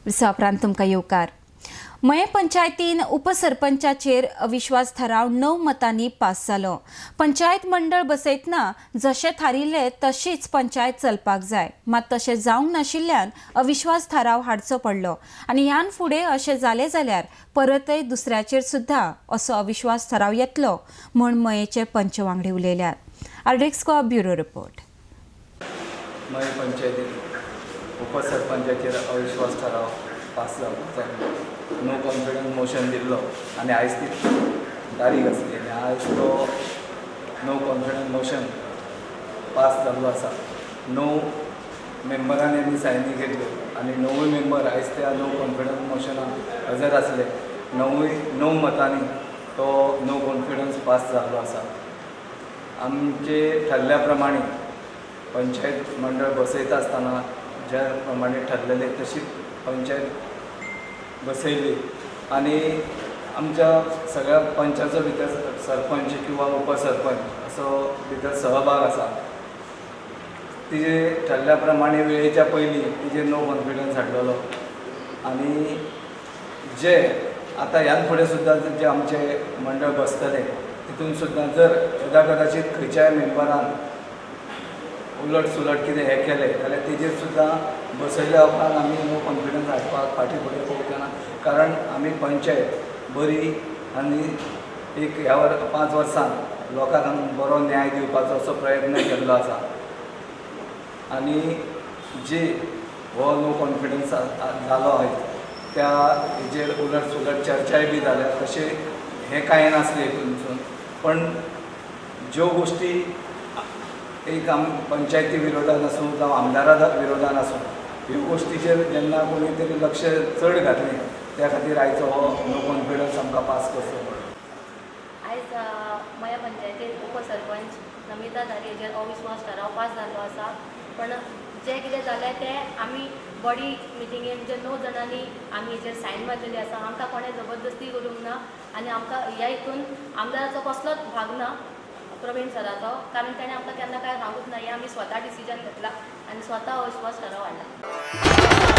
विसवा उपरांत तुमकां येवकार. मयें पंचायतीन उपसरपंचाचेर अविश्वास थाराव 9 मतांनी पास जालो. पंचायत मंडळ बसयतना जशें थारिल्लें तशीच पंचायत चलपाक जाय, मात तशें जावंक नाशिल्ल्यान अविश्वास थाराव हाडचो पडलो आनी ह्यान फुडें अशें जालें जाल्यार परतय दुसऱ्याचेर सुद्दां असो अविश्वास थाराव येतलो म्हूण मयेंचे पंच वांगडी उलयल्यात. RDX Goa bureau report. Mayem पंचायतीन उपसरपंचाचेर अविश्वास थाराव पास जालो. नो कॉन्फिडन्स मोशन दिल्लो आनी आयज ती तारीख आसली आनी आयज तो नो कॉन्फिडन्स मोशन पास जाल्लो आसा. 9 मेंबरांनी आमी सायनी घेतल्यो आनी 9 मेंबर आयज त्या नो कॉन्फिडन्स मोशनाक हजर आसले. 9 मतांनी तो नो कॉन्फिडन्स पास जाल्लो आसा. आमचे ठरल्या प्रमाणे पंचायत मंडळ बसयता आसतना ज्या प्रमाणे ठरलेले तशी पंचायत बसयली आनी आमच्या सगळ्या पंचाचो भितर सरपंच किंवा उपसरपंच असो भितर सहभाग आसा. तिजे ठरल्या प्रमाणे वेळेच्या पयलीं तिजेर नो कॉन्फिडन्स हाडलेलो आनी जे आतां ह्यान फुडें सुद्दां जे आमचे मंडळ बसतले तितून सुद्दां जर यदा कदाचीत खंयच्याय मेंबरान उलट सुलट कितें हें केलें जाल्यार तेजेर सुद्दां बसयल्या उपरांत आमी नो कॉन्फिडन्स हाडपाक फाटीं फुडें पळोवचे ना, कारण आमी पंचायत बरी आनी एक ह्या 5 वर्सांत लोकांक बरो न्याय दिवपाचो असो प्रयत्न केल्लो आसा. आनी जे हो नो कॉन्फिडन्स जालो आयज त्या हेजेर उलट सुलट चर्चाय बी जाल्या, तशें हें कांय नासलें हितूनसून, पण ज्यो गोश्टी एक आम पंचायती विरोधान आसूं जावं आमदारा विरोधान आसूं ह्यो गोश्टीचेर जेन्ना कोणी तरी लक्ष चड घातलें त्या खातीर आयचो हो नो कॉन्फिडन्स आमकां पास करचो पडलो. आयज मया पंचायतीन उपसरपंच नमिता तारी हेजेर अविश्वास ठराव पास जाल्लो आसा. पण जें कितें जालें तें आमी बॉडी मिटिंगेन जे 9 जाणांनी आमी हेजेर सायन मारलेली आसा. आमकां कोणें जबरदस्ती करूंक ना आनी आमकां ह्या हितून आमदाराचो कसलोच भाग ना, प्रवीण सराचो, कारण ताणें आमकां केन्ना कांय सांगूच ना. हें आमी स्वता डिसिजन घेतला आनी स्वता अविश्वास ठराव हाडला.